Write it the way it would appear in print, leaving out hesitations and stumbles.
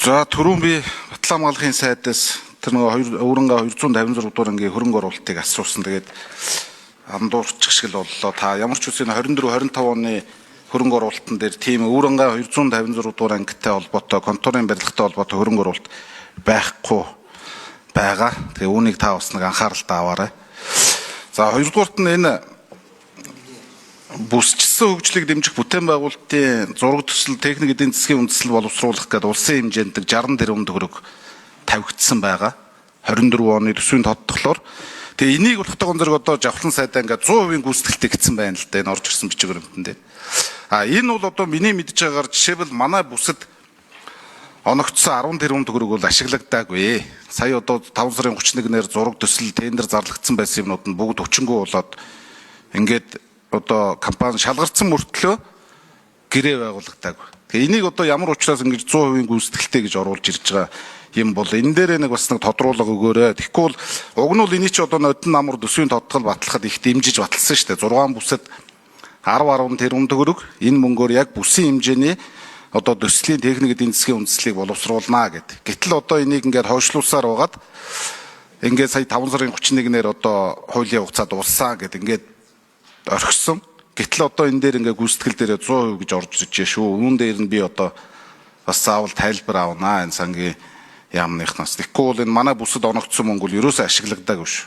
За, түрүүн би Батлан хамгаалахын сайдаас тэр нөгөө хоёр өвөрөнгө 256 дугаар ангийн хөрөнгө оруулалтыг асуусан. Тэгээд андуурчих шиг л боллоо. Та ямар ч үсэн 24 25 оны хөрөнгө оруулалтын дээр тийм өвөрөнгө 256 дугаар ангитай холбоотой, конторын барилгатай холбоотой хөрөнгө оруулалт байхгүй байгаа. Тэгээ үүнийг та бас нэг анхааралтай аваарай. За, хоёрдугаарт нь энэ бүсчсэн хөгжлийг дэмжих бүтээн байгуулалтын зураг төсөл, техник эдийн засгийн үндэслэл боловсруулах гэдэг улсын хэмжээнд 60 тэрбум төгрөг тавигдсан байгаа. 24 оны төсвийн тодтолоор. Тэгээ энийг болохтойгон зэрэг одоо жавхлан сайдаа ингээд 100% гүйцэтгэлтэй гэсэн байна л да, энэ орж ирсэн бичиг баримтан дээр. А энэ бол одоо миний мэдж байгаагаар жишээлбэл манай бүсэд оногдсон 10 тэрбум төгрөг бол ашиглагдаагүй. Сая одоо 5 сарын 31-ээр зураг төсөл тендер зарлагдсан байсан юмнууд нь бүгд өчнгөө болоод ингээд одоо компани шалгарсан мөртлөө гэрээ байгуулагдаагүй. Тэгээ энийг одоо ямар учраас ингэж 100% гүйцэтгэлтэй гэж оруулж ирж байгаа юм бол энэ дээр нэг бас нэг тодруулга өгөөрэй. Тэгэхгүй бол уг нь бол энийг чи одоо нодон намар төсвийн тодтол батлахад их дэмжиж баталсан шүү дээ. 6 бүсэд 10 10 тэрбум төгрөг энэ мөнгөөр яг бүсийн хэмжээний одоо төслийн техник эдийн засгийн үндэслэлийг боловсруулнаа гэд. Гэтэл одоо энийг ингээд хойшлуулсаар байгаад ингээд сая 5 сарын 31-ээр одоо хуулийн хугацаа дууссан гэд ингээд орхисон. Гэтэл одоо энэ дээр ингээ гүйцэтгэл дээр 100% гэж орж иржээ шүү. Үүн дээр нь би одоо бас заавал тайлбар авнаа энэ сангийн яамныхнаас. Тэгэхгүй бол энэ манай бүсэд оногдсон мөнгө бол ерөөсөө ашиглагдаагүй шүү.